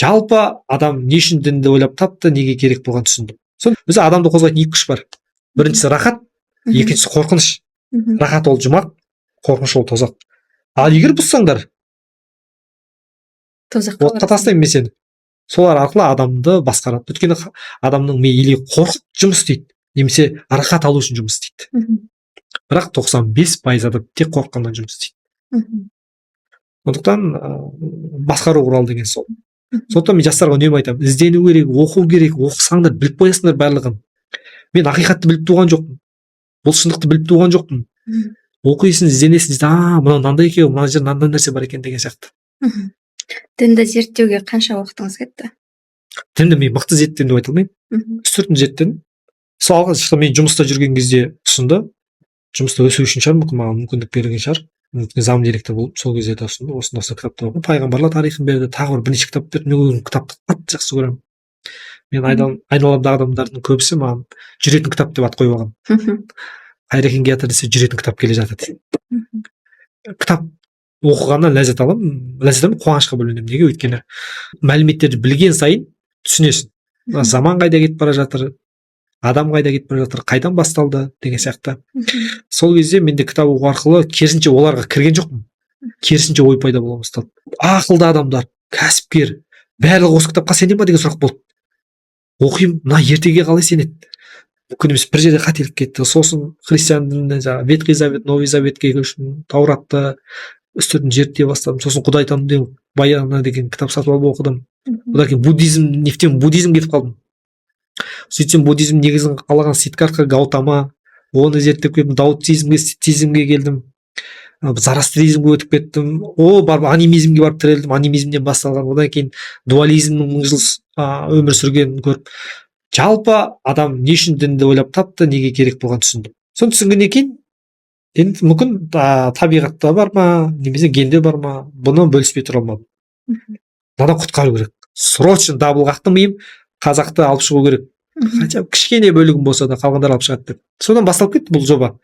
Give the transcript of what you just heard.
Жалпы адам не үшін дінді ойлап тапты, неге керек болғанын түсіндім. Соны өзі адамды қозғайтын екі күш бар: біріншісі – рахат, екіншісі – қорқыныш. Рахат – ол жұмақ, қорқыныш – ол тозақ. Ал егер бұзсаңдар, тозаққа отқа тастаймын мен сені. Солар арқылы адамды басқарады, өйткені адамның миы или қорқып жұмыс істейді немесе рахат алу үшін жұмыс істейді. Бірақ 95% адам тек қорыққаннан жұмыс істейді. Сондықтан басқару құралы деген сол. Сондықтан мен жастарға үнемі айтамын: іздену керек, оқу керек. Оқысаңдар, біліп қоясыңдар барлығын. Мен ақиқатты біліп туған жоқпын, бұл шындықты біліп туған жоқпын. Оқисың, ізденесің дейді: «А, мынау мынандай екен, мына жерде мынандай нәрсе бар екен» деген сияқты. Дінді зерттеуге қанша уақытыңыз кетті? Дінді мен мықты зерттедім деп айта алмаймын. Үстіртін зерттедім. Сол алғашқы мен жұмыста жүрген кезде ұсынды. Жұмыста өсу үшін шығар, мүмкін, маған мүмкіндік берген шығар. Мүмкін, зам директор болып сол кезде де ұсынды. Осындай осындай кітаптар оқы, пайғамбарлар тарихын берді, тағы бірнеше кітап берді. Мен өзім кітапты қатты жақсы көремін. Мен айналамдағы адамдардың көбісі маған «жүретін кітап» деп ат қойып алған. «Қайрекең келе жатыр» десе, «жүретін кітап келе жатыр» дейді. Кітап оқығаннан ләззат аламын, ләззат аламын, қуанышқа бөленемін. Неге? Өйткені мәліметтерді білген сайын түсінесің: мына заман қайда кетіп бара жатыр, адам қайда кетіп бара жатыр, қайдан басталды деген сияқты. Сол кезде менде кітап оқу арқылы, керісінше, оларға кірген жоқпын, керісінше ой пайда бола бастады: ақылды адамдар, кәсіпкер, барлығы осы кітапқа сене ма деген сұрақ болды. Оқимын, мына ертегіге қалай сенеді, мүмкін емес, бір жерде қателік кетті. Сосын христиан дініне, жаңағы Ветхий Завет, Новый Заветке көштім, Тауратты үстіртін зерттей бастадым. Сосын «Құдайтану деген баяны» деген кітап сатып алып оқыдым. Одан кейін буддизм, нефтен буддизмге кетіп қалдым. Сөйтсем, буддизм негізін қалаған Сиддхартха Гаутама, оны зерттеп келдім. Даоцизмге, сицизмге келдім, зороастризмге өтіп кеттім. О, барып анимизмге барып тірелдім, анимизмнен басталған. Одан кейін дуализмнің мың жыл өмір сүргенін көріп, жалпы адам не үшін дінді ойлап тапты, неге керек болғанын түсіндім. Соны түсінгеннен кейін енді мүмкін табиғатта бар ма немесе генде бар ма, бұны бөліспей тұра алмадым. Мынадан құтқару керек срочно. Дабыл қақты миым: қазақты алып шығу керек, хотя бы кішкене бөлігін болса да, қалғандары алып шығады деп. Содан басталып кетті бұл жоба.